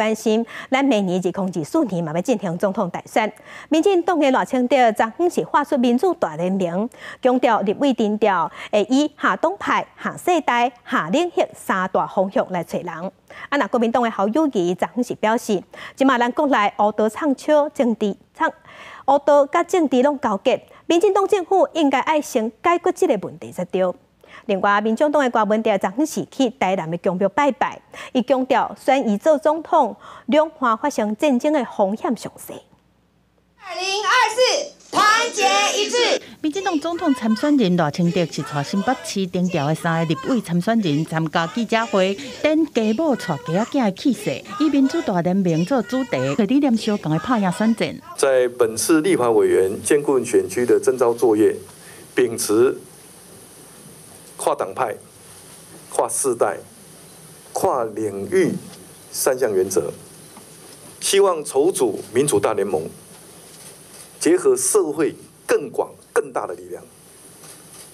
關心，咱明年2024年嘛欲進行總統大選。民進黨的賴清德昨昏是發出民主大聯盟，強調立委徵調會以下黨派、下世代、下領域三大方向來揣人。啊，若國民黨的侯友宜昨昏是表示，這馬咱國內烏道暢銷政治，暢烏道佮政治攏勾結，民進黨政府應該愛先解決這个問題才對。另外，民眾黨的柯文哲昨昏是去台南的宮廟拜拜，伊強調選伊做總統，兩岸發生戰爭的風險上細。2024，團結一致。民進黨總統參選人賴清德是帶新北市徵調的三个立委參選人參加記者會，展家母帶雞仔囝的氣勢，以民主大聯盟做主題，理念相仝的拍贏選戰。在本次立法委員艱困選區的徵召作業，秉持跨黨派、跨世代、跨領域三項原則，希望籌組民主大聯盟，結合社會更廣、更大的力量，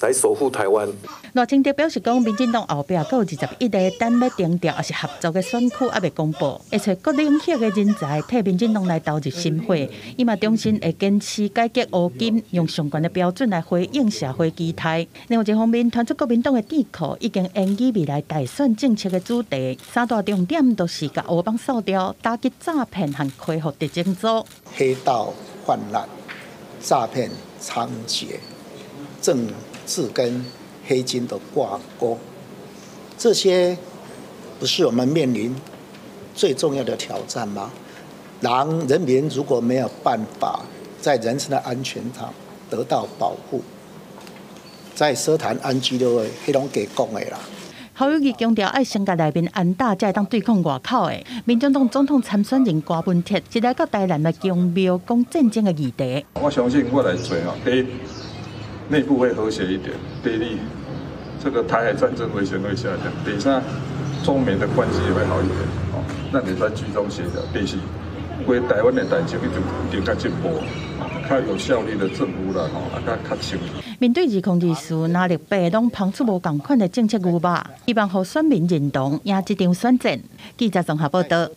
來守護台灣。賴清德表示講，民進黨後壁閣有21个等欲徵調，抑是合作的選區猶未公布，會揣各領域的人才替民進黨來投入心血。伊嘛重申會堅持改革烏金，用上懸的標準來回應社會期待。另外一方面，傳出國民黨的智庫已經研擬未來大選政策的主題，三大重點都是共烏幫掃掉、打擊詐騙和恢復特偵組。黑道泛濫、詐騙猖獗、政治跟黑金的掛鈎，這些不是我們面臨最重要的挑戰嗎？人民如果沒有辦法在人身的安全上得到保護，在奢談安居樂業，彼攏假講的啦。侯友宜強調，愛先共內面安打，才會當對抗外口的。民進黨總統參選人柯文哲，是來到台南的宮廟講戰爭的議題。我相信我來做吼，第一，內部會和諧一點；第二，這個台海戰爭危險會下降；第三，中美的關係也會好一點。哦，咱會使居中協調。第四，為台灣的代誌一定一定較進步，較有效率的政府啦，吼，啊較較清。面對2024藍綠白攏拋出無仝款的政策牛肉，希望予選民認同，贏這場選戰。記者綜合報導。